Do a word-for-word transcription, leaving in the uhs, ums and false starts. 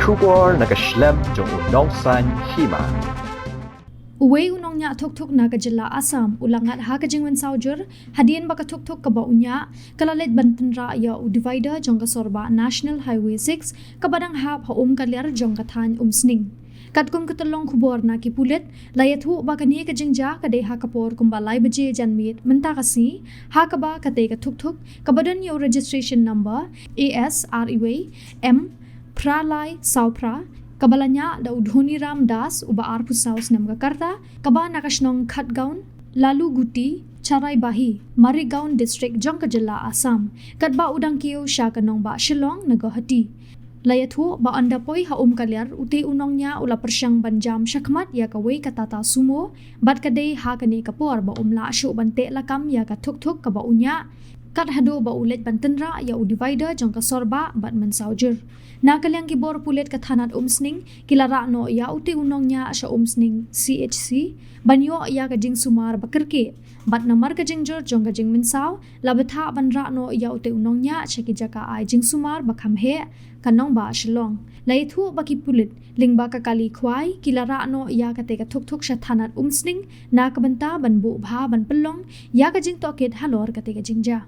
Khubor na ka shlem jong u nongsan hima. Uwei u nongñiah thuk thuk na ka jylla Assam u la ngat ha ka jingmynsaw jur hadien ba ka thuk thuk kaba u ñiah ka la leit ban tynrah ïa u divider jong ka sorbah National Highway six kaba dang hap ha Umkaliar jong ka thaiñ Umsning. Katkum ka tyllong khubor na ki pulit, la ïathuh ba kane ka jingjia ka dei ha ka por kumba lai baje janmiet mynta ka sngi, ha kaba katei ka thuk thuk kaba don ïa u registration number A S R E Y M phra lai saw phra, kaba la ñiah da u Dhoniram Das uba arphew saw snem ka rta, kaba na ka shnong Khatgaon, Laluguti, Charaibahi, Marigaon District jong ka jylla Assam, katba u dang kiew sha ka nongbah Shillong na Guwahati. La ïathuh ba ynda poi ha Umkaliar, utei u nongñiah u la pyrshang ban jam shakhmat ïa kawei ka Tata Sumo, bad ka dei ha kane ka por ba um lah shuh ban teh lakam ïa ka thuk thuk kaba u ñiah, kat haduh ba u leit ban tynrah ïa u divider jong ka sorbah bad mynsaw jur. Na ka liang ki bor pulit ka thanat Umsning ki la rah noh ïa utei u nongñiah sha Umsning C H C ban ïoh ïa ka jingsumar ba kyrkieh, bad namar ka jingjur jong ka jingmynsaw, la bthah ban rah noh ïa utei u nongñiah sha ki jaka ai jingsumar ba kham heh, ka nongbah Shillong. La ïathuh ba ki pulit lyngba ka kali khwai ki la rah noh ïa katei ka thuk thuk sha thanat Umsning na ka bynta ban buh bha ban pynlong ïa ka jingtohkit halor katei ka jingjia.